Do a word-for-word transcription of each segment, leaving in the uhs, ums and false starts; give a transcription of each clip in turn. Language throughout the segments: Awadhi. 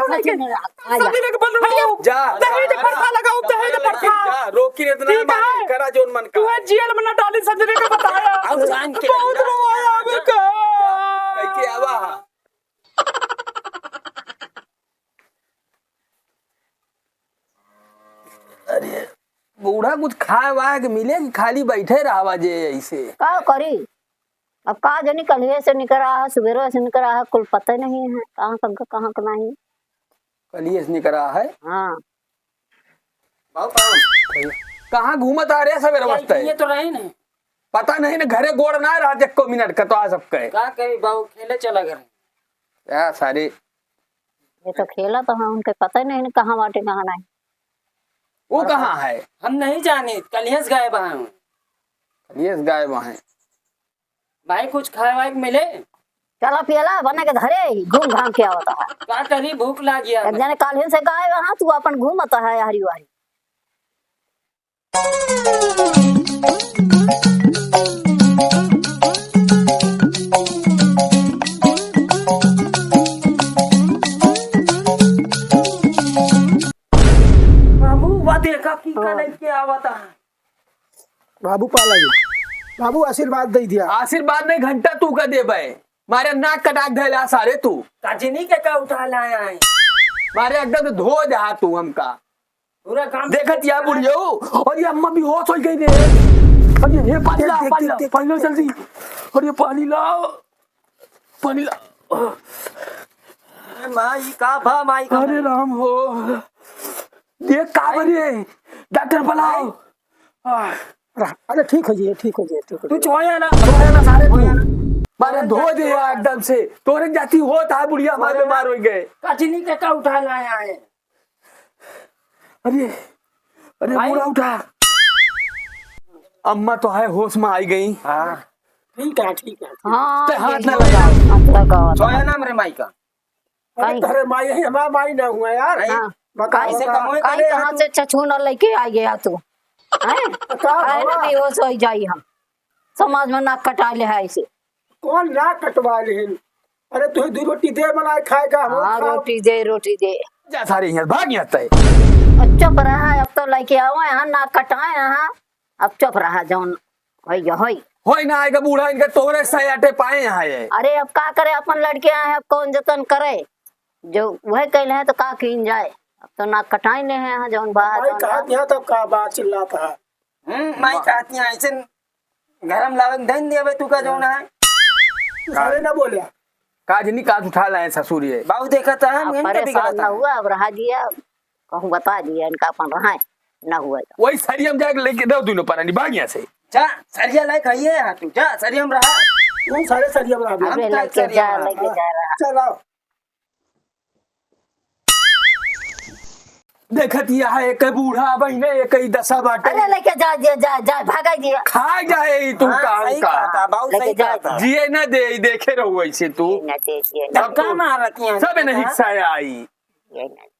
सच में, आ, आ जा। सजने के बदले हटियो। जा। दहेज प्रथा लगाओ, दहेज प्रथा। जा, रोकी रे, इतना ठीक मार, है। करा जोन मन का। तू है जेल में ना डाली, सजने का बताया। अब जान के बहुत रोवाया अब का। कह के आवा। अरे, बूढ़ा कुछ खाए वाए के मिले कि खाली बैठे रहवा जे ऐसे? का करी? अब का जानी, कलिये से निकरा है, सुबेरे से निकरा है, कुल पता नहीं है कहाँ का, कहाँ का नहीं। कलिये से निकरा है? हाँ। बाबू प्रणाम। कहाँ घूमत आ रे सबेरे ये, वस्ते? ये तो रही नहीं। पता नहीं ना, घरे गोड़ ना रहा एको मिनट का तो आ सबके। का करी बाबू, खेले चला गए। या सारे। ये तो खेला तो है, उनके पता ही नहीं ना कहाँ बाटे, कहाँ नहीं। वो कहाँ है? हम नहीं जानी, कलिये से गायब हैं। कलिये से गायब हैं। भाई, कुछ खाए वाए के मिले? चला पियला, बना के धरे ही, घूम घाम के आवत है। का करी, भूख लाग गया एक है। जने काल्हिन से गायब है, तू अपन घूमत है हरी वारी। बाबू, वा देखा कि का हाँ। लइके आवत है। बाबू पाला जी, बाबू आशीर्वाद दे दिया। आशीर्वाद नहीं, घंटा तू का देबे। मारे नाक कटाक धैला सारे तू। काजिनी के का उठा लाया है? मारे एकदम से धो दे तू हमका। पूरा काम देखत या बुढ़ियो, और ये अम्मा बेहोश हो गई रे। और ये, हे पानी ला, देख, पानी ला, देख, देख, पानी ला जल्दी। और ये पानी लाओ, पानी ला। अरे माई, का भा माई का अरे भा? राम हो, ये का बने? डॉक्टर बुलाओ। आह। अरे ठीक हो जाइए, ठीक हो जाइए, ठीक हो तू जाइए। छोया ना। छोया ना सारे तू। छोया ना। मारे धो दे यार एकदम से। तोरे जाती होत है बुढ़िया हमारे छोया ना। बीमार हो गए। काजिनी के का उठा लाया है? अरे, अरे भाई। बूढ़ा उठा। अम्मा तो है होश में आई गई। हाँ। ठीक है, ठीक है। हाँ, ते हाथ ये ना लगा। हाथ लगा। छोया ना मेरे माई का। अरे काई? तोहरे माई ही हमार माई ना हुआ यार। हाँ। बताओ, काई? बताओ। कहाँ से छछून लइके आ गया तू? हैं? का काहे ना हुआ? बेहोश होइ जाई हम? समाज में नाक कटा ले है ऐसे। कौन नाक कटवा लेहिन? अरे तू दू रोटी दे बनाए खाए का, हम हाँ, खाओ। रोटी दे, रोटी दे। जा सारे यहाँ भाग यहाँ तय। अब चुप रहा, अब तो लइके आओ यहाँ, नाक कटाए यहाँ। अब चुप रहा, जौन होई, होई। होई ना आएगा बूढ़ा, इनका तोहरे सयाटे पाए यहाँ है। अरे अब का करे, अपन लड़के आए हैं, अब कौन जतन करे? जो वह कैले हैं तो का कीन जाए, अब तो नाक कटाई ले हैं यहाँ, जौन बात भाई है। कहा दिया तब का बात चिल्लाता है? हम्म, माई मा- कहती हैं, ऐसे घर में लावे के धन देवे तू का जौन है। सारे ना बोले। काजनी काज उठा लाए ससुर ये। बाबू देखा था, हम अब इनका परेशान बिगड़ता ना है। हुआ, अब रहा दिया, कहूँ बता दिया, इनका अपन रहा है, ना हुआ तो। वही सरिया में जाके लेके दो दोनों पर, भाग यहाँ से। जा, सरिया लायक है ये यहाँ तू, जा, सरिया में रहा। कौन सारे सरिया में रहा? हम अबे तो लेके सरिया जा, में रहा। लेके जा रहा। चल आओ। देखत यह एक बूढ़ा बहिने, एक ही दशा बाटे। अरे लेके जा, जा, जा, जा, भागा दिया। खा जाए ई तू हाँ, काम सही का। कहता, बाबू लेके सही जा, कहता। जिए न दे, देखे रहो ऐसे तू। जिए न दे, जिए न सब दे। धक्का मारत हैं सब इनका। नहीं हिस्सा आई। जिए न दे।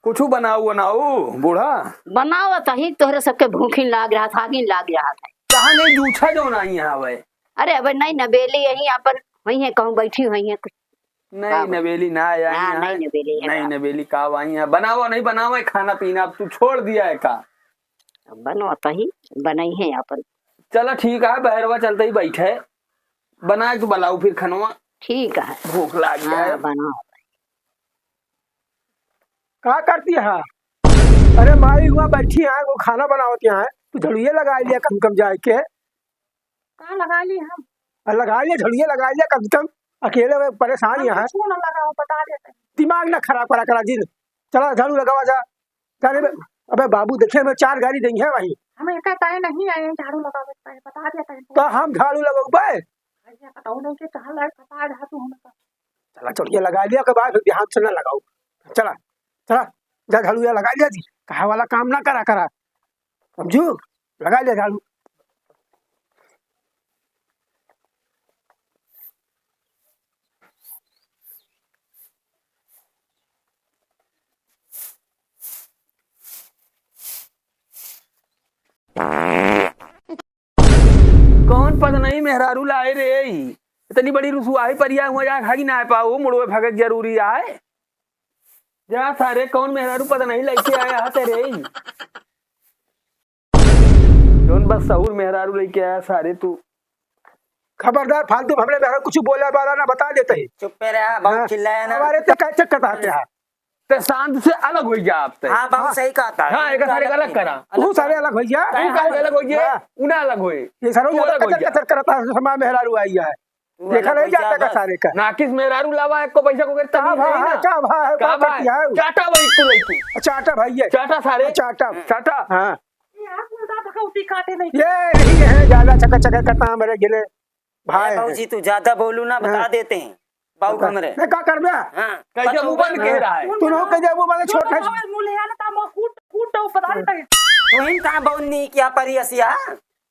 कुछ बनाओ, बनाओ, बूढ़ा। बनाओ तही तोहरे सबके भूखिन लाग रहा था, आगिन लाग रहा था। कहाँ नहीं जूठा जो ना यहाँ आवे। अरे अब नहीं नबेली यहीं अपन वहीं है, कहूँ बैठी हुई है कुछ। नहीं, का बोल? नबेली ना आई हाँ, यहाँ। नहीं नबेली है नहीं बाप। नबेली का आई है? बनावा नहीं बनावा है खाना पीना, अब तू छोड़ दिया है का? अब बनवा तही, बनई है अपन। चला ठीक है, बहरवा चलते ही बैठे, बना के तू बनाऊ फिर खनवा। ठीक है। भूख लाग गया हाँ, है। बनाओ। का करती है? अरे माई हुआ बैठी है, वो खाना बनावत यहाँ है, तू झड़ुए लगा लिया कम कम जाए के। का लगा ली हम? अरे लगा लिया, झड़िया लगा लिया कम से कम। अकेले में परेशान हम यहाँ है। कुछ ना लगाओ, बता देते हैं। दिमाग ना खराब करा, करा जी। चला झाड़ू लगावा जा। जा रे बे-, अबे बाबू देखे हमें चार गाड़ी देंगे हैं भाई। हम एक तय नहीं आए हैं झाड़ू लगावे के, बता देते हैं। तो हम झाड़ू लगाऊ बे? भैया बताओ नहीं कि कहाँ लाए, बता रहा तू हमें। चला झड़िया लगा लिया के बाद फिर बिहान से ना लगाऊ। चला, चला, जा झाड़ू या लगा लिया जी। कहा वाला काम ना करा, करा। समझू? लगा ले झाड़ू। कौन पद नहीं मेहरारू लाए रे? इतनी बड़ी रुसुआही परिया हुआ जा खागी ना पाओ, मुड़वे भागे जरूरी आए। जा सारे, कौन मेहरारू पता नहीं लइके आया है तेरे ही। जौन बस सहूर मेहरारू लइके आया सारे तू। खबरदार, फालतू में हमरे मेहरारू कुछ बोले वाला ना, बता देते ही। चुप्पे रहा, बहुत हाँ। चिल्लाया ना। हमारे तो क्या चक्कर आता है? ते शांत से अलग होइ जा आप ते। हाँ, बाबू हाँ। सही कहता है। हाँ, एक अलग सारे अलग अलग करा। तू सारे अलग होइ जा। तू काहे अलग होइ जा? हाँ। उना अलग होए। ये सारे तू अलग अलग होइ कचर जा। कचर करता है, हमारा मेहरारू आई है। तू देखा अलग नहीं होइ जा, जाता का अलग। सारे का। ना किस मेहरारू लावा है, को पैसा को करता का नहीं भाई है ना? का भाई है, का का भाई? करती है? चाटा भाई तू लइकी। चाटा भाई है। चाटा सारे। चाटा। चाटा। हाँ। ये हाथ में दांत का उठी काटे नहीं। ये नहीं है, ज्यादा चकर चकर करता है मेरे गिले। ए, भाई। बाबूजी, तू ज्यादा बोलू ना, बता हाँ। देते हैं। बाबू बता। हमरे। मैं का करबे? हाँ। कैसे बता, मुंह बंद बता। कह रहा है? तू ना कह दे, मुंह बंद, छोट है। मुंह ले आना, ता मुंह कूट, कूट, तो बता देते हैं। तू ही कहाँ बहुत नीक या परियसिया?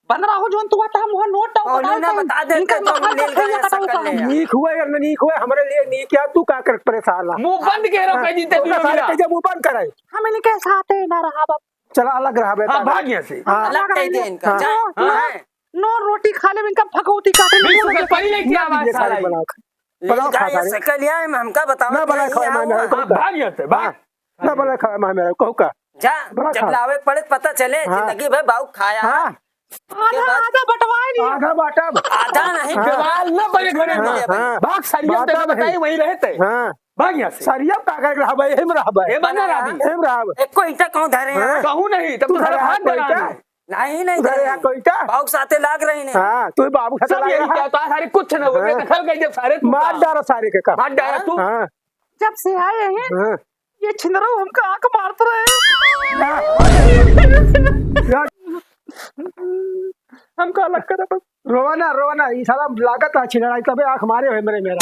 बंद रहो, जोन तू आता, मुंह नोट डाउन बोलू बता ना, देते हैं। बता देते इनका तो हम माथा नील का खैया ऐसा कटाऊ कर का। ले। नीक हुआ या न नीक हुआ, हमरे लिए नीक या, तू का कर परेशान है? मुंह बंद कह रहा हूँ, हाँ। कह दी, तू तेरी सारे मेरा। कह दे, मुंह बंद करे। हम इनके साथ ही ना रहा बाबू। चला, अलग रहा बेटा। हाँ, भाग यहाँ से। हाँ। अलग कह दे इनका, हाँ। जा। हाँ। हाँ। नौ रोटी खा ले, इनका भगौती काटे, बीस रुपये पड़ी लेके ना आवा, दिए साला सारे ही। बना खा। ले बनाओ जाए खा ये सारे। सकल यहाँ, हम, हमका बताओ ना कि बनाए नहीं खाओ, आऊँ। मैं, मैं हाँ, कहूँ का? भाग यहाँ से, भाग। हाँ। ना बनाए खाओ, मैं, मैं कहूँ का? जा, बड़ा जब खा। लावे के पड़े तो पता चले, हाँ। जिंदगी भर बाऊ खाया। हाँ। के आधा, बाद आधा बंटवाए नहीं। आधा बांटा। आधा नहीं, हाँ। देवाल ना बने घरे हाँ, में। हाँ। भाग, सरिया बांटा तेरे नहीं। बताई, वहीं रहते। हाँ। भाग यहाँ से। सरिया का करे रहबे, एम रहबे। ए, बना रहा भी। एम रहबे। एको ईंटा कहूँ धरे हैं? हाँ। कहूँ नहीं, तब तू तो सारा धरे भाग हाथ डरा बैठा। दे। नहीं, नहीं, उधर नहीं। यहाँ कोई क्या? बाबू के साथे लाग रही नहीं। हाँ, तू ही बाबू के साथ सब लाग यही रहा। क्या होता है? सारे कुछ न हो, हाँ। बेदखल कर जब सारे तू मार का। डालो सारे के का। मार डाला तू। हाँ। जब से आए हैं, हाँ। ये छिंदरो हमका आंख मारत रहे। हाँ। यार। हमका अलग करे बस। रोवा ना, रोवा ना, ई साला लागत है छिंदरा, तबे आंख मारे हुए मेरे मेरा।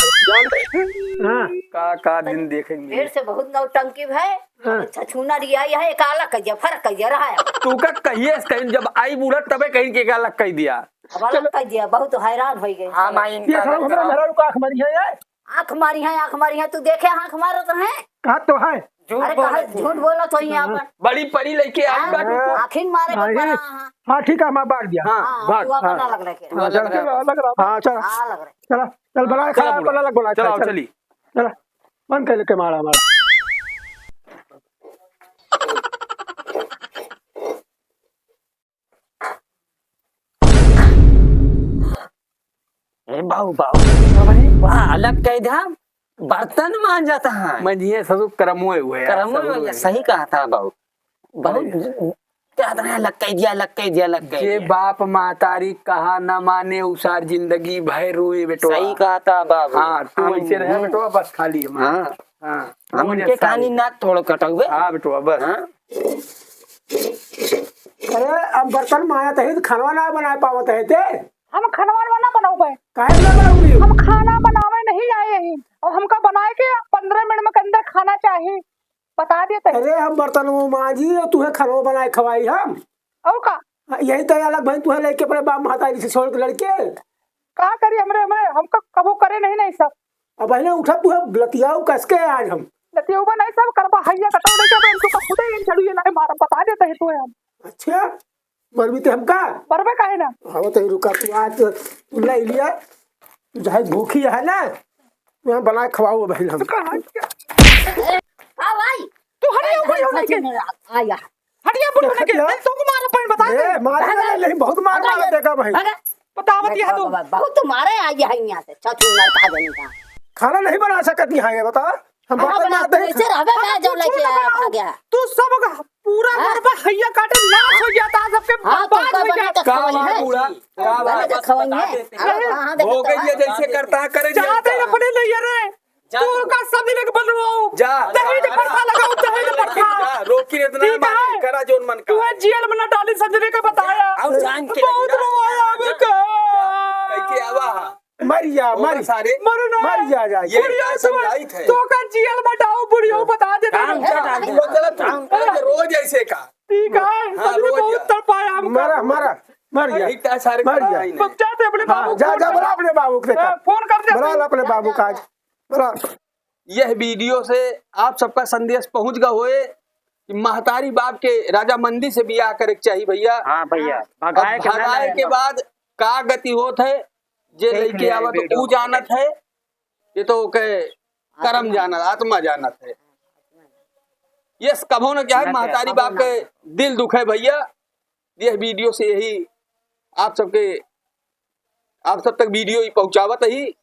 हाँ। का, का दिन देखेंगे। ढेर से बहुत नौटंकी भय। हाँ। अच्छा, छछूना रिया, यह एक अलग कह दिया, फर्क कह दिया, रहा है। तू का कहिए, कहीं जब आई बूढ़ा, तबे कहीं के अलग कह दिया। अब अलग कह दिया, बहुत हैरान हो गए। हाँ, माई, ये इनका साला अलग हमारा करा। मेहरारू का आँख मारी है, ये? आँख मारी है, आँख मारी है, तू देखे आँख मारत रहे? कहा तो है। झूठ अरे, बोलत कहा है। झूठ बोलत हो यहाँ हाँ। पर। बड़ी परी लेके आई हाँ, बाटू तू। आँखिन मारे के भाई, पड़ा, हाँ। हाँ, ठीक है, हम बांट दिया। हाँ, हाँ, भाग। तू अपन हाँ। अलग रखे। तू अलग चला, रह। चला, अलग रह। हाँ, चला। हाँ, अलग रहे। चला, चल, बना, चला, खा, बूढ़ा। बना, बना, चला, खा, चल। चली। चला, बंद कर ले, के मारा हमारा। ए, बाऊ, बाऊ। का भाई? वाह, अलग कह दिया, बर्तन मांजत है। मंजिए ससुर करमोए हुए यार, करमोए ससुर हुए, हुए। सही कहा था बाऊ। बहुत अरे। ज्यादा है, अलग कह दिया, अलग कह दिया, अलग कह जे दिया। बाप महतारी कहा न माने, उ सार जिंदगी भर रोए बेटवा। सही कहा था बाबू। हाँ, तू हम ऐसे रहे हम्म। बेटवा, बस खाली हमारा। हाँ। हाँ, हम उनके कहानी ना थोड़ा कटाउबे। हाँ बेटवा, बस। हाँ। अरे, अब बर्तन मांजत है तो खानवा ना बनाए पावत है ते? हम खानवा ना बनाउबे। काहे ना बनाउबे? हम खाना बनावे नहीं आए हैं, और हमका बनाए के पन्द्रह मिनट में के अंदर खाना चाहिए। बता देते हैं। अरे, हम बर्तन वो मांजी और तुहे खानवा बनाए खवाई हम। और का? हाँ, यही तो अलग भाई तुहे लेके अपने बाप महतारी से छोड़ के लड़के। का करी हमरे, हमरे, हमका कबो करे नहीं, नहीं सब। अब पहले उठा, तुहे लतियाऊ कस के आज हम। लतियाऊ नहीं सब करबा, हैया कतौ नहीं करबा, इनको तो खुदे इन चढ़ू ये नहीं मारम, बता देते हैं तुहे हम। अच्छा, मरबी ते हमका? मरबे काहे ना? हाँ, तो रुका, तू आज तू ले लिया, तू चाहे भूखी है ना, तू यहाँ बना के खवाओ भाई हम। तो कहाँ क्या? हाँ भाई। तू हटिया, अरे, भाई, हटिया। हटिया, बोल, देखा हटिया। क्या? नहीं, तुमको मारो, पानी बता दे। ए, मारे ना, नहीं, बहुत मार, मार देगा भाई। बतावत यह तो। बहुत तो मारे आ गया है यहाँ से, छछूनर का जनी का। खाना नहीं बना सकत यहाँ, ये बता। हम खाना बर्तन बना मार दे। कैसे रहबे, मैं जब लेके आया, खा गया। तू सब का पूरा हाँ? घर पर हैया काटे नाश हो गया था, सबके हाँ, बर्बाद हो गया। का बात बूढ़ा? का बात? बता देते हैं। अरे, कहाँ देखे हो गई तो? ये जैसे करता है, करे जाते ही अपने लिए रे। जा तू तू। का सब दिन एक बनवाओ। जा। दहेज प्रथा लगाओ, दहेज प्रथा। जा, रोकी इतना ठीक है। मार, करा जोन मन का। तू है जेल में ना डाली, संजय का बताया। आओ जान के बहुत रोवाया हमका। कह के आवा। मर जा, मर। सारे। मर ना। मर जा, जा। ये बुढ़िया क्या समझाई थे? तो का जेल में डाओ, बुढ़ियो बता देते हैं। काम क्या डाल दे? वो गलत है। काम कर दे, रोज ऐसे का। ठीक है, हाँ, रोज बहुत तड़पाया हमका। मरा, मरा, मर जा। यही क्या सारे मर जा। बच्चा थे अपने हाँ, बाबू जा, जा, बोला अपने बाबू के देखा। हाँ, फोन कर दे बोला अपने। अपने बाबू का आज। बोला। यह वीडियो से आप सबका संदेश पहुंच गया होए कि महतारी बाप के रजामंदी से बियाह करे के चाहिए भैया। हाँ भैया, अब भगाए के ना भगाए लाए के बाबू। बाद का गति होत है, जे देख लेके लिया आवत वीडियो। ऊ जानत है, ये तो ओके करम जानत, आत्मा जानत है। ये कभो न क्या है, ना क्या, महतारी कभो बाप ना के क्या। दिल दुखे भइया। ये वीडियो से यही आप सबके, आप सब तक वीडियो ही पहुँचावत ही,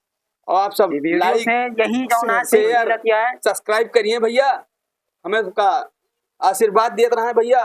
और आप सब ये वीडियो लाइक, से यही जौन है, शेयर, सीख मिलत है। सब्सक्राइब करिए भइया, हमें का आशीर्वाद देत रहे भइया।